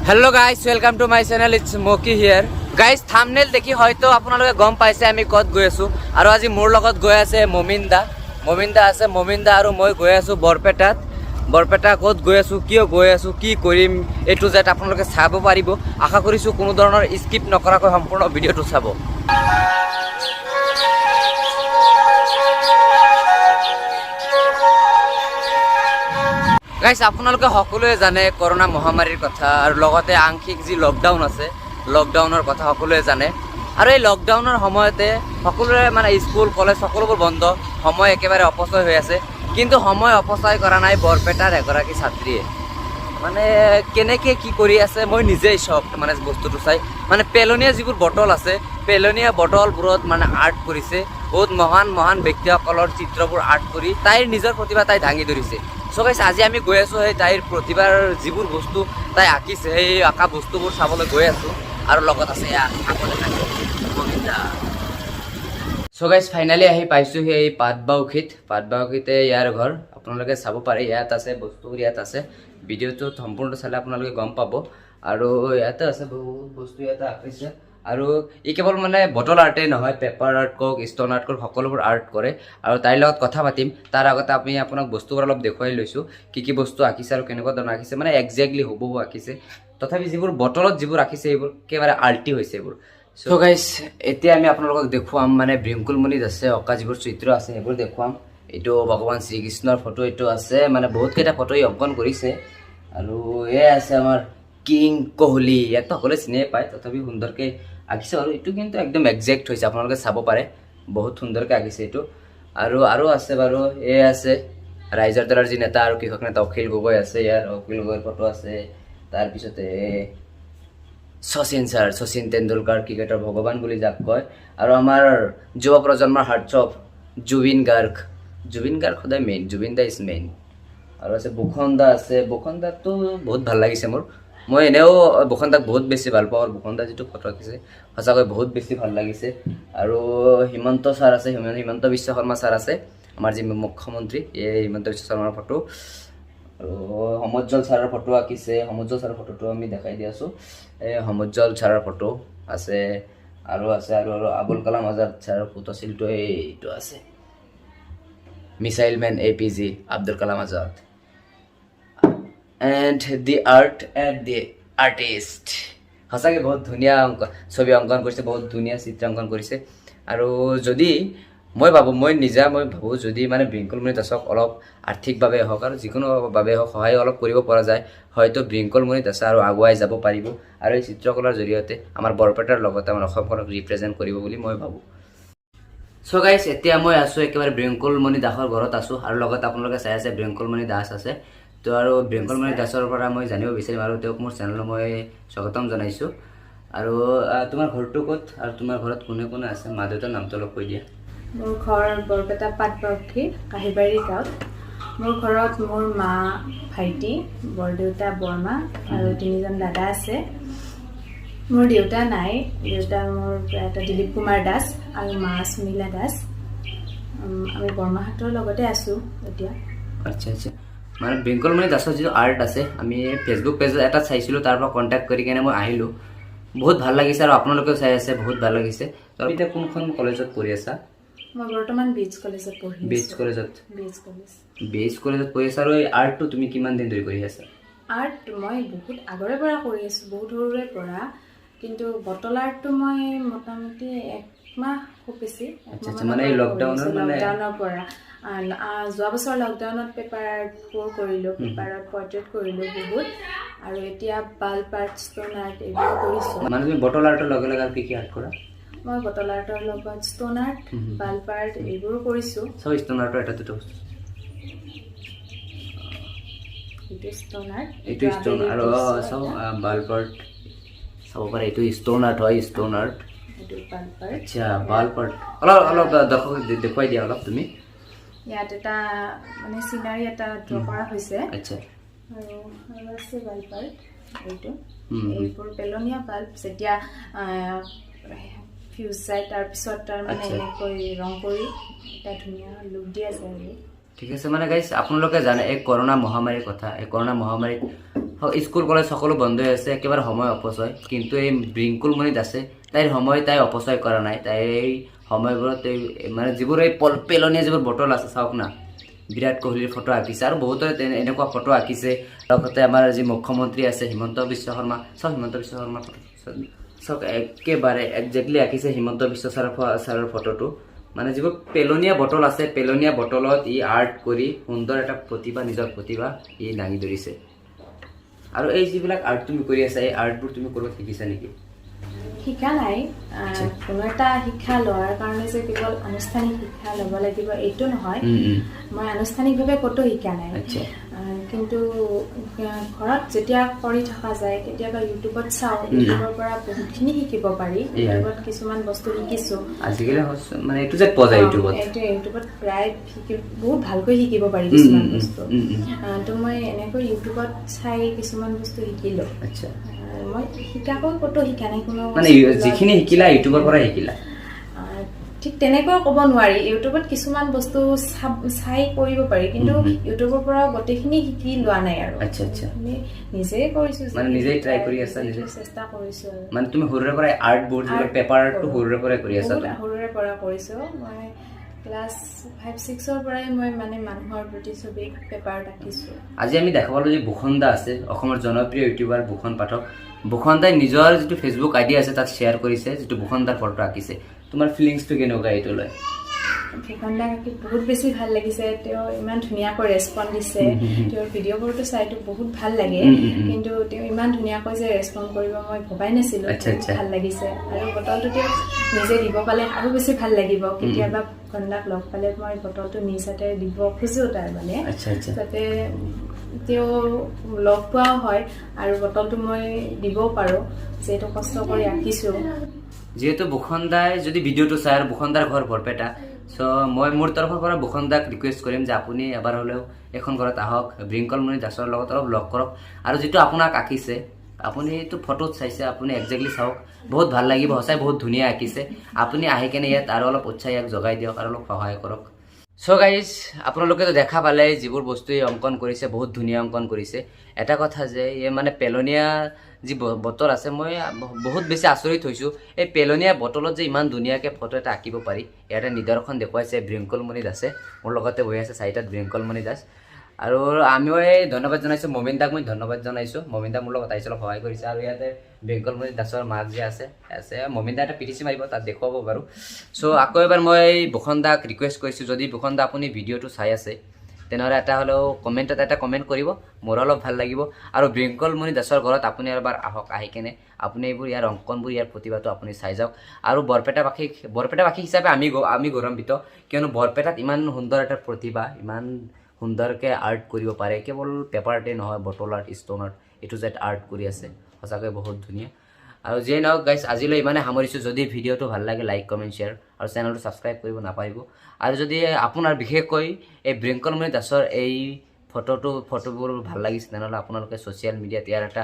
Hello guys, welcome to my channel. It's Moki here. Guys, thumbnail দেখি হয়তো আপোনালোকে গম পাইছে আমি ক'ত গৈ আছোঁ। আৰু আজি মোৰ লগত গৈ আছে মমিন দা। মমিন দা আছে, মমিন দা আৰু মই গৈ আছোঁ বৰপেটাত। বৰপেটা ক'ত গৈ আছোঁ, কিয় গৈ আছোঁ, কি কৰিম, এইটো যাতে আপোনালোকে চাব পাৰিব। আশা কৰিছোঁ কোনো ধৰণৰ স্কিপ নকৰাকৈ সম্পূৰ্ণ ভিডিঅ'টো চাব। গাইছ, আপোনালোকে সকলোৱে জানে কৰোণা মহামাৰীৰ কথা আৰু লগতে আংশিক যি লকডাউন আছে, লকডাউনৰ কথা সকলোৱে জানে। আৰু এই লকডাউনৰ সময়তে সকলোৰে মানে স্কুল কলেজ সকলোবোৰ বন্ধ, সময় একেবাৰে অপচয় হৈ আছে। কিন্তু সময় অপচয় কৰা নাই বৰপেটাৰ এগৰাকী ছাত্ৰীয়ে। মানে কেনেকৈ কি কৰি আছে, মই নিজেই চক। মানে বস্তুটো চাই, মানে পেলনীয়া যিবোৰ বটল আছে, পেলনীয়া বটলবোৰত মানে আৰ্ট কৰিছে। বহুত মহান মহান ব্যক্তিসকলৰ চিত্ৰবোৰ আৰ্ট কৰি তাইৰ নিজৰ প্ৰতিভা তাই দাঙি ধৰিছে। চ' গাইছ, আজি আমি গৈ আছোঁ সেই তাইৰ প্ৰতিভাৰ যিবোৰ বস্তু তাই আঁকিছে, সেই আঁকা বস্তুবোৰ চাবলৈ গৈ আছোঁ। আৰু লগত আছে এয়া আকৌ দেখাইছোঁ। চ' গাইজ, ফাইনেলি আহি পাইছোঁ সেই পাটবাউসীত। পাটবাউসীতে ইয়াৰ ঘৰ, আপোনালোকে চাব পাৰে। ইয়াত আছে বস্তুবোৰ, ইয়াত আছে। ভিডিঅ'টো সম্পূৰ্ণ চালে আপোনালোকে গম পাব। আৰু ইয়াতে আছে বহুত বস্তু, ইয়াতে আঁকিছে। আৰু ই কেৱল মানে বটল আৰ্টেই নহয়, পেপাৰ আৰ্ট কওক, ষ্ট'ন আৰ্ট কওক, সকলোবোৰ আৰ্ট কৰে। আৰু তাইৰ লগত কথা পাতিম। তাৰ আগতে আমি আপোনাক বস্তুবোৰ অলপ দেখুৱাই লৈছোঁ, কি কি বস্তু আঁকিছে আৰু কেনেকুৱা ধৰণৰ আঁকিছে। মানে একজেক্টলি হুবহু আঁকিছে। তথাপি যিবোৰ বটলত যিবোৰ আঁকিছে, সেইবোৰ একেবাৰে আল্টি হৈছে এইবোৰ। চ' গাইজ, এতিয়া আমি আপোনালোকক দেখুৱাম মানে বৃংকুলমণি দাসে অঁকা যিবোৰ চিত্ৰ আছে, সেইবোৰ দেখুৱাম। এইটো ভগৱান শ্ৰীকৃষ্ণৰ ফটো এইটো আছে। মানে বহুতকেইটা ফটো ই অংকন কৰিছে। আৰু এয়া আছে আমাৰ কিং কোহলি। ইয়াকতো সকলোৱে চিনিয়ে পায়, তথাপি সুন্দৰকৈ আঁকিছে। আৰু এইটো কিন্তু একদম একজেক্ট হৈছে, আপোনালোকে চাব পাৰে, বহুত সুন্দৰকৈ আঁকিছে এইটো। আৰু আছে বাৰু, এয়া আছে ৰাইজৰ দলৰ যি নেতা আৰু কৃষক নেতা অখিল গগৈ আছে, ইয়াৰ অখিল গগৈৰ ফটো আছে। তাৰপিছতে শচীন ছাৰ, শচীন তেণ্ডুলকাৰ, ক্ৰিকেটৰ ভগৱান বুলি যাক কয়। আৰু আমাৰ যুৱ প্ৰজন্মৰ হাৰ্টথ্ৰব জুবিন গাৰ্গ। জুবিন গাৰ্গ সদায় মেইন, জুবিন দা is main. আৰু আছে ভূষণ দা আছে। ভূষণ দাকতো বহুত ভাল লাগিছে মোৰ। মই এনেও ভূষণ দাক বহুত বেছি ভাল পাওঁ। আৰু ভূষণ দা যিটো ফটো আঁকিছে, সঁচাকৈ বহুত বেছি ভাল লাগিছে। আৰু হিমন্ত ছাৰ আছে, হিমন্ত বিশ্ব শৰ্মা ছাৰ আছে, আমাৰ যি মুখ্যমন্ত্ৰী, এই হিমন্ত বিশ্ব শৰ্মাৰ ফটো। আৰু সমুজ্জ্বল ছাৰৰ ফটো আঁকিছে। সমুজ্জ্বল ছাৰৰ ফটোটো আমি দেখাই দি আছোঁ। এই সমুজ্জ্বল ছাৰৰ ফটো আছে। আৰু আছে আৰু আবুল কালাম আজাদ ছাৰৰ ফটো আছিলটো, এইটো আছে, missile man A P J Abdul Kalam Azad. And the art and the artist. সঁচাকৈ বহুত ধুনীয়া অংক ছবি অংকন কৰিছে, বহুত ধুনীয়া চিত্ৰ অংকন কৰিছে। আৰু যদি মই ভাবোঁ, মই নিজা মই ভাবোঁ, যদি মানে বৃংকুলমণি দাসক অলপ আৰ্থিকভাৱে হওক আৰু যিকোনোভাৱে হওক সহায় অলপ কৰিব পৰা যায়, হয়তো বৃংকুলমণি দাসে আৰু আগুৱাই যাব পাৰিব আৰু এই চিত্ৰকলাৰ জৰিয়তে আমাৰ বৰপেটাৰ লগতে আমাৰ অসমখনক ৰিপ্ৰেজেণ্ট কৰিব বুলি মই ভাবোঁ। চ' গাইছ, এতিয়া মই আছোঁ একেবাৰে বৃংকুলমণি দাসৰ ঘৰত আছোঁ আৰু লগত আপোনালোকে চাই আছে বৃংকুলমণি দাস আছে। তো আৰু বৃংকুলমণি দাসৰ পৰা মই জানিব বিচাৰিম আৰু তেওঁক মোৰ চেনেলত মই স্বাগতম জনাইছোঁ। আৰু তোমাৰ ঘৰটো ক'ত আৰু তোমাৰ ঘৰত কোনে কোনে আছে, মা দেউতাৰ নামটো অলপ কৈ দিয়া। মোৰ ঘৰ বৰপেটা পাটবাউসী কাহিবাৰী গাঁৱত। মোৰ ঘৰত মোৰ মা, ভাইটি, বৰদেউতা, বৰমা আৰু তিনিজন দাদা আছে। মোৰ দেউতা নাই। দেউতা মোৰ প্ৰয়াত দিলীপ কুমাৰ দাস আৰু মা সুনীলা দাস। আমি বৰমাহঁতৰ লগতে আছোঁ এতিয়া। আচ্ছা, মানে বৃংকুলমণি দাসৰ যিটো আৰ্ট আছে, আমি ফেচবুক পেজত এটা চাইছিলোঁ, তাৰ পৰা কণ্টেক্ট কৰি কেনে মই আহিলোঁ। বহুত ভাল লাগিছে আৰু আপোনালোকেও চাই আছে, বহুত ভাল লাগিছে। তো এতিয়া কোনখন কলেজত পঢ়ি আছা? মই বৰ্তমান বি এইচ কলেজত পঢ়ি বি এইচ আছোঁ। কলেজত? B H college. B H কলেজত পঢ়ি আছা। আৰু এই আৰ্টটো তুমি কিমান দিন ধৰি কৰি আছা? আৰ্ট মই বহুত আগৰে পৰা কৰি আছোঁ, বহুত সৰুৰে পৰা। কিন্তু বটল আৰ্টটো মই মোটামুটি একমাহ, খুব বেছি। আচ্ছা, মানে এই লকডাউনৰ মানে- লকডাউনৰ পৰা। যোৱা বছৰ লকডাউনত পেপাৰ আৰ্টবোৰ কৰিলোঁ, পেপাৰত পৰ্ট্ৰেট কৰিলোঁ বহুত। আৰু এতিয়া বাল্ব আৰ্ট, ষ্ট'ন আৰ্ট এইবোৰ কৰিছোঁ। মানে তুমি বটল আৰ্টৰ লগে লগে আৰু কি কি আৰ্ট কৰা? মই বটল আৰ্টৰ লগত ষ্ট'ন আৰ্ট, বাল্ব আৰ্ট এইবোৰো কৰিছোঁ। চব ষ্ট'ন আৰ্টৰ এটা দুটা বস্তু। এইটো ষ্ট'ন আৰ্ট। এইটো ষ্ট'ন আৰু চাওঁ, বাল্ব আৰ্ট চাব পাৰে। এইটো ষ্ট'ন আৰ্ট হয়, ষ্ট'ন আৰ্ট। এইটো বাল্ব আৰ্ট। আচ্ছা, বাল্ব আৰ্ট অলপ অলপ দৰ্শক দেখুৱাই দিয়া অলপ তুমি। ইয়াত এটা মানে চিনাৰী এটা ড্ৰ কৰা হৈছে। আৰু আছে বাল্ব আৰ্ট এইটো। এইবোৰ পেলনীয়া বাল্ব, যেতিয়া ফিউজ যায়, তাৰপিছত তাৰ মানে এনেকৈ ৰং কৰি এটা ধুনীয়া লুক দিয়া যায় আৰু। ঠিক আছে। মানে গাইছ, আপোনালোকে জানে এই কৰোণা মহামাৰীৰ কথা। এই কৰোণা মহামাৰীত স্কুল কলেজ সকলো বন্ধ হৈ আছে, একেবাৰে সময় অপচয়। কিন্তু এই ব্ৰিংকুলমণি দাসে তাইৰ সময় তাই অপচয় কৰা নাই। তাই এই সময়বোৰত এই মানে যিবোৰ এই পেলনীয়া যিবোৰ বটল আছে, চাওক না, বিৰাট কোহলিৰ ফটো আঁকিছে আৰু বহুতৰে এনেকুৱা ফটো আঁকিছে। লগতে আমাৰ যি মুখ্যমন্ত্ৰী আছে হিমন্ত বিশ্ব শৰ্মা, চাওক হিমন্ত বিশ্ব শৰ্মাৰ ফটো চাওক, একেবাৰে একজেক্টলি আঁকিছে হিমন্ত বিশ্ব ছাৰৰ ফটোটো। মানে যিবোৰ পেলনীয়া বটল আছে, পেলনীয়া বটলত ই আৰ্ট কৰি সুন্দৰ এটা প্ৰতিভা, নিজৰ প্ৰতিভা ই দাঙি ধৰিছে। আৰু এই যিবিলাক আৰ্ট তুমি কৰি আছা, এই আৰ্টবোৰ তুমি ক'ৰবাত শিকিছা নেকি? শিকা নাই। কোনো এটা শিক্ষা লোৱাৰ কাৰণে যে কেৱল আনুষ্ঠানিক শিক্ষা ল'ব লাগিব এইটো নহয়। মই আনুষ্ঠানিকভাৱে ক'তো শিকা নাই। কিন্তু ঘৰত যেতিয়া কৰি থকা যায়, কেতিয়াবা ইউটিউবত চাওঁ, ইউটিউবৰ পৰা বহুতখিনি শিকিব পাৰি। ইউটিউবত কিছুমান বস্তু শিকিছোঁ। আজিকালি মানে এইটো যে পোৱা যায় ইউটিউবত। এইটো ইউটিউবত প্ৰায় শিকি বহুত ভালকৈ শিকিব পাৰি কিছুমান বস্তু। তো মই এনেকৈ ইউটিউবত চাই কিছুমান বস্তু শিকিলোঁ। মই শিকাকৈ ক'তো শিকা নাই কোনো। মানে যিখিনি শিকিলা ইউটিউবৰ পৰাই শিকিলা? ঠিক তেনেকৈ ক'ব নোৱাৰি। ইউটিউবত কিছুমান বস্তু চাই কৰিব পাৰি, কিন্তু ইউটিউবৰ পৰা গোটেইখিনি শিকি লোৱা নাই আৰু। আচ্ছা আচ্ছা নিজে কৰিছো। মানে নিজেই try কৰি আছা, চেষ্টা কৰিছো আৰু। মানে তুমি সৰুৰে পৰাই আৰ্টবোৰ, Art পেপাৰটো কৰোঁ। সৰুৰে পৰাই কৰি আছা? বহুত তুমি সৰুৰে পৰা কৰিছো। মই ক্লাছ 5-6ৰ পৰাই মই মানে মানুহৰ প্ৰতিছবি পেপাৰত আঁকিছো। আজি আমি দেখা পালো যে ভূষণ দা আছে, অসমৰ জনপ্ৰিয় ইউটিউবাৰ ভূষণ পাঠক। ভূষণ দাই নিজৰ যিটো ফেচবুক আইডি আছে তাত শ্বেয়াৰ কৰিছে যিটো ভূষণ দাৰ ফটো আঁকিছে। তোমাৰ ফিলিংছটো কেনেকুৱা এইটো লৈ? ভূষণ দাক আঁকি বহুত বেছি ভাল লাগিছে। তেওঁ ইমান ধুনীয়াকৈ ৰেচপণ্ড দিছে। তেওঁৰ ভিডিঅ'বোৰতো চাইতো বহুত ভাল লাগে, উম, উম, উম। কিন্তু তেওঁ ইমান ধুনীয়াকৈ যে ৰেচপণ্ড কৰিব মই ভবাই নাছিলো। আচ্ছা, বহুত আচ্ছা। ভাল লাগিছে আৰু বটলটো তেওঁ নিজে দিব পালে আৰু বেছি ভাল লাগিব। কেতিয়াবা ভূষণ দাক লগ পালে মই বটলটো নিজ হাতেৰে দিব খোজো তাৰমানে, আচ্ছা আচ্ছা যাতে তেওঁ লগ পোৱাও হয় আৰু বটলটো মই দিবও পাৰোঁ, যিহেতু কষ্ট কৰি আঁকিছোঁ। যিহেতু ভূষণ দাই যদি ভিডিঅ'টো চাই আৰু ভূষণ দাৰ ঘৰ বৰপেটা, চ' মই মোৰ তৰফৰ পৰা ভূষণ দাক ৰিকুৱেষ্ট কৰিম যে আপুনি এবাৰ হ'লেও এখন ঘৰত আহক, ব্ৰিংকলমণি দাসৰ লগত অলপ লগ কৰক। আৰু যিটো আপোনাক আঁকিছে, আপুনি এইটো ফটোত চাইছে, আপুনি একজেক্টলি চাওক, বহুত ভাল লাগিব। সঁচাই বহুত ধুনীয়া আঁকিছে। আপুনি আহি কেনে ইয়াত আৰু অলপ উৎসাহ ইয়াক জগাই দিয়ক আৰু অলপ সহায় কৰক। চ' গাইজ, আপোনালোকেতো দেখা পালে যিবোৰ বস্তু এই অংকন কৰিছে, বহুত ধুনীয়া অংকন কৰিছে। এটা কথা যে এই মানে পেলনীয়া যি বটল আছে, মই বহুত বেছি আচৰিত হৈছোঁ। এই পেলনীয়া বটলত যে ইমান ধুনীয়াকৈ ফটো এটা আঁকিব পাৰি, ইয়াৰ এটা নিদৰ্শন দেখুৱাইছে বৃংকলমণি দাসে। মোৰ লগতে বহি আছে চাৰিটাত বৃংকলমণি দাস। আৰু আমিও এই ধন্যবাদ জনাইছোঁ মমিন দাক, মই ধন্যবাদ জনাইছোঁ। মমিন দা মোৰ লগত আহিছে, অলপ সহায় কৰিছে। আৰু ইয়াতে বৃংকলমণি দাসৰ মাক যে আছে আছে মমিন দা এটা পিটিচি মাৰিব, তাত দেখুৱাব বাৰু। চ' আকৌ এবাৰ মই ভূষণ দাক ৰিকুৱেষ্ট কৰিছোঁ, যদি ভূষণ দা আপুনি ভিডিঅ'টো চাই আছে, তেনেহ'লে এটা হ'লেও কমেণ্টত এটা কমেণ্ট কৰিব, মোৰো অলপ ভাল লাগিব। আৰু বৃংকলমণি দাসৰ ঘৰত আপুনি এবাৰ আহক, আহি কেনে আপুনি এইবোৰ ইয়াৰ অংকনবোৰ, ইয়াৰ প্ৰতিভাটো আপুনি চাই যাওক। আৰু বৰপেটাবাসী হিচাপে আমি গৌৰৱান্বিত, কিয়নো বৰপেটাত ইমান সুন্দৰ এটা প্ৰতিভা, ইমান সুন্দৰকৈ আৰ্ট কৰিব পাৰে। কেৱল পেপাৰতে নহয়, বটল আৰ্ট, ষ্ট'ন আৰ্ট, এইটো জেড আৰ্ট কৰি আছে, সঁচাকৈ বহুত ধুনীয়া। আৰু যিয়ে নহওক গাইছ, আজিলৈ ইমানে সামৰিছোঁ। যদি ভিডিঅ'টো ভাল লাগে, লাইক, কমেণ্ট, শ্বেয়াৰ আৰু চেনেলটো ছাবস্ক্ৰাইব কৰিব নাপাহৰিব। আৰু যদি আপোনাৰ বিশেষকৈ এই বৃংকলমণি দাসৰ এই ফটোবোৰ ভাল লাগিছে, তেনেহ'লে আপোনালোকে ছ'চিয়েল মিডিয়াত ইয়াৰ এটা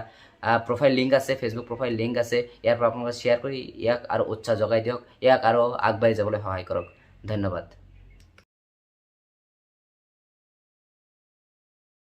প্ৰফাইল লিংক আছে, ফেচবুক প্ৰফাইল লিংক আছে, ইয়াৰ পৰা আপোনালোকে শ্বেয়াৰ কৰি ইয়াক আৰু উৎসাহ জগাই দিয়ক, ইয়াক আৰু আগবাঢ়ি যাবলৈ সহায় কৰক। ধন্যবাদ।